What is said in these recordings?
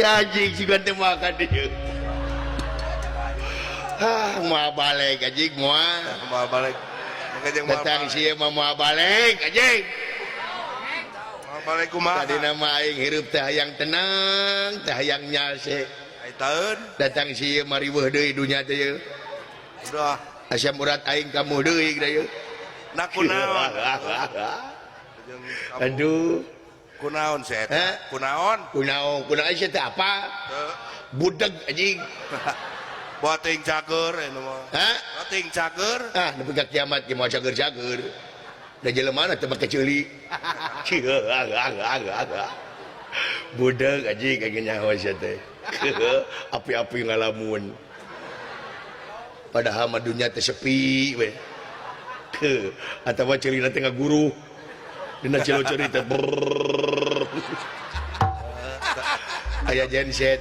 Ya anjing siga teu makan dieu. Ah, moal balik anjing moal. Moal balik. Datang sieun mah moal balik anjing. Moal balik kumaha? Tadi nama aing hirup teh hayang tenang, teh hayang nyalse. Ai taeun. Datang sieun mah riweuh deui dunya teh yeuh. Udah. Asam urat aing kamu deui da yeuh. Nah kunaon? Aduh. Kunaon sih eta? Kunaon? Kunaon? Kunaon sih teh apa? Budeg anjing. Buat ting cager eta mah. Hah? Buat ting cager. Ah, nepi ka kiamat ge moal cager-cager. Da jelema na teu make ceuli. Budeg anjing aing nyaho sia teh. Api-api ngalamun. Padahal mah dunya teh sepi we. Atawa ceulina teh ngaguru. Dina celo-ceuli teh brrrr. Aya genset.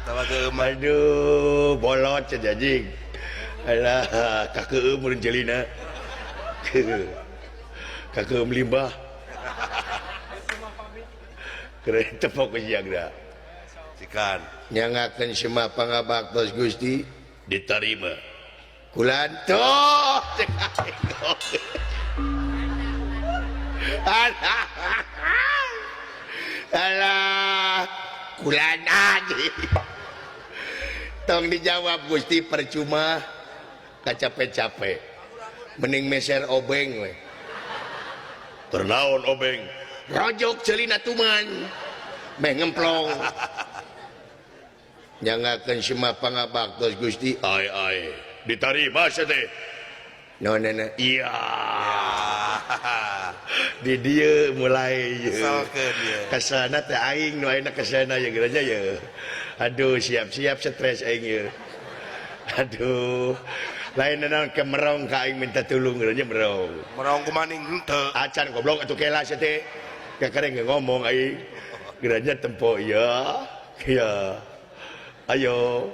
Aduh, bolot cajing. Alah, kakeum mun jelina. Kakeum limbah. Keren tepok siang da. Sikan. Nyangakeun semua pangabaktos Gusti diterima. Kulanto. Alah. Alah, kulan aja. Tong dijawab Gusti percuma kacape-cape mending meser obeng we. Ternaon obeng rojok celina tuman meh ngemplong nyangakeun semua pangabaktos Gusti ai ai ditarima sia teh naon iya di dieu mulai kesana teh aing nu ayeuna kesana ye geura ye. Aduh, siap-siap stres aing ye. Aduh, lain naon ke merong ka aing minta tulung geura nya merong. Merong kumaning henteu. Acan goblok atuh kela sia teh. Kakareng ngomong aing. Geura nya tempo ya. Ya. Ayo.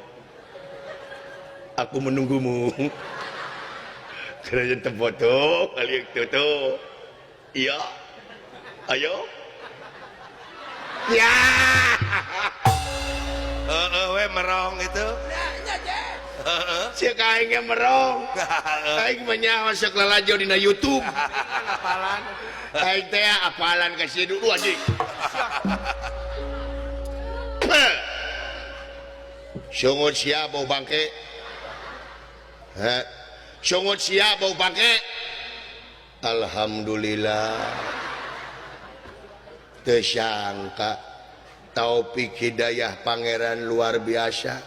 Aku menunggumu. Geura nya tempo tuh, kali tuh tuh. Iya. Ayo. Ya. Heeh we merong itu. Heeh. Sia ka aing ge merong. Aing mah nyaho sok lalajo dina YouTube. Apalan. Aing teh apalan ka sia dulu anjing. Sungut sia bau bangke. Heh. Sungut sia bau bangke. Alhamdulillah. Teu sangka taufik hidayah pangeran luar biasa.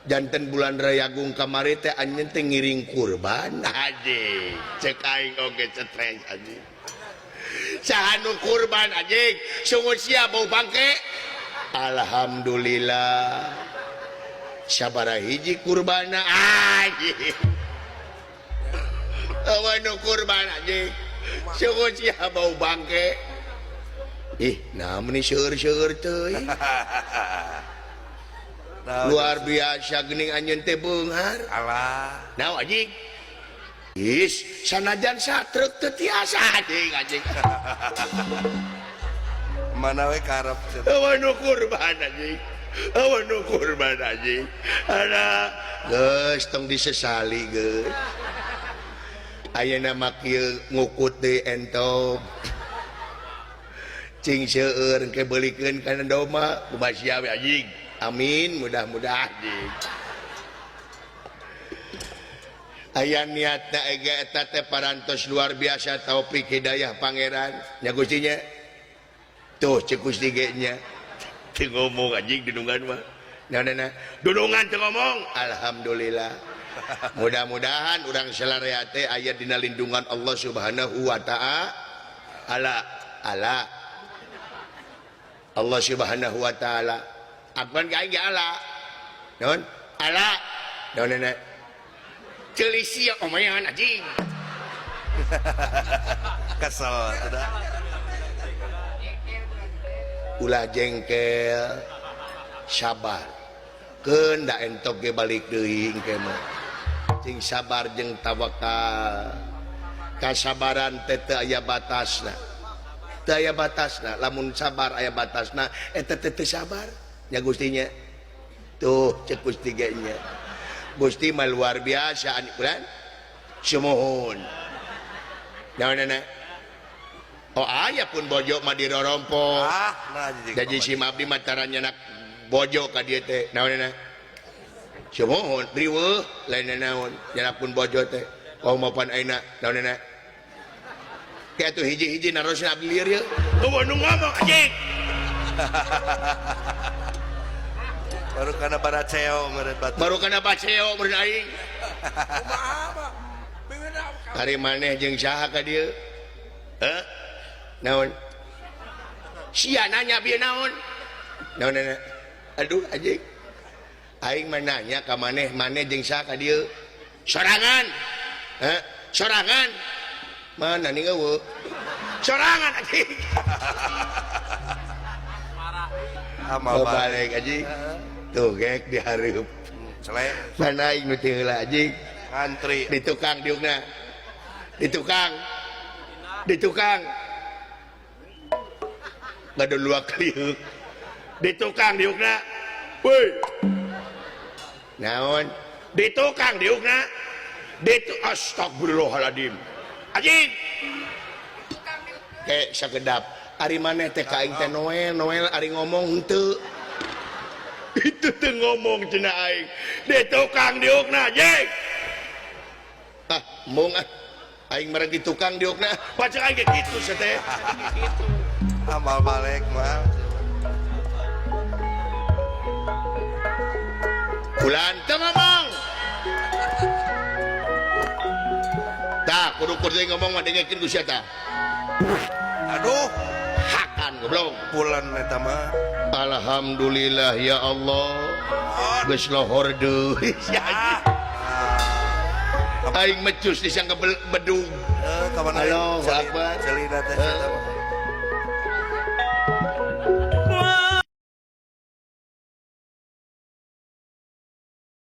Janten bulan Rayagung kamari teh anjeun teh ngiring kurban anjing. Cek aing oge stres anjing. Saha nu kurban anjing? Sungut sia bau bangke. Alhamdulillah. Sabaraha hiji kurbana anjing. Awan nu kurban anjing. Sungut sia bau bangke. Ih, nah meni seueur-seueur teuing. Luar biasa geuning anjeun teh beunghar. Alah. Naon anjing? Is, sanajan satruk teu tiasa anjing anjing. Mana we karep. Awan nu kurban anjing. Awan nu kurban anjing. Alah, geus tong disesali geus. Ayeuna mah kieu ngukut deui entog. Cing seueur engke beulikeun kana domba kumaha sia we anjing. Amin, mudah-mudahan anjing. Aya niatna ege eta teh parantos luar biasa taufik hidayah pangeran. Nya Gusti nya. Tuh cek Gusti ge nya. Teu ngomong anjing dunungan mah. Naonana? Dunungan teu ngomong. Alhamdulillah. Mudah-mudahan urang salarea teh aya dina lindungan Allah Subhanahu wa ta'ala. Ala Allah Subhanahu wa ta'ala. Akuan ka aing ge ala. Naon? Ala. Naonana? Ceuli sia omayan anjing. Kesel atuh. Ulah jengkel. Sabar. Keun da entok ge balik deui engke mah. Cing sabar jeung tawakal. Kasabaran teh teu aya batasna. Teu aya batasna, lamun sabar aya batasna eta teh teu sabar nya Gustinya. Tuh cek Gusti ge nya. Gusti mah luar biasa bulan. Sumuhun. Naonana? Oh aya pun bojo mah dirorompo. Ah, nah jadi si abdi mah tara nyanak bojo ka dieu teh. Naonana? Sumuhun riweuh lain naon nyanak pun bojo teh. Oh mapan ayeuna naonana? Kayak tuh hiji-hiji narosna abdi lieur ye. Eueuh nu ngomong anjing. Baru kana baraceo meureun batu. Baru kana baceo meureun aing. Ari maneh jeung saha ka dieu? Heuh? Naon? Sia nanya bieu naon? Naon? Aduh anjing. Aing mah nanya ka maneh, maneh jeung saha ka dieu? Sorangan. Heuh? Sorangan. Mana nih eueuh? Sorangan anjing. Amal balik anjing. Tuh gek dihareup. Celek. Mana aing nu teu heula anjing? Ngantri. Di tukang diukna. Di tukang. Di tukang. Ngaduluak liuk. Di tukang diukna. Woi. Naon? Di tukang diukna. Di astagfirullahaladzim. Anjing. Kayak sakedap. Ari maneh teh ka aing teh Noel, Noel ari ngomong henteu. Itu teh ngomong cenah aing. Di tukang diukna, anjing. Ah, mung ah. Aing mah di tukang diukna. Baca aing ge kitu sia teh. Amal balik mah. Bulan teu ngomong. Tah, kudu kudu ngomong mah dengekeun ku sia tah. Aduh, hakan goblok. Bulan eta mah. Alhamdulillah ya Allah. Geus lohor deui. Aing mecus disangka bedug. Halo, Allahu Akbar. Celina teh.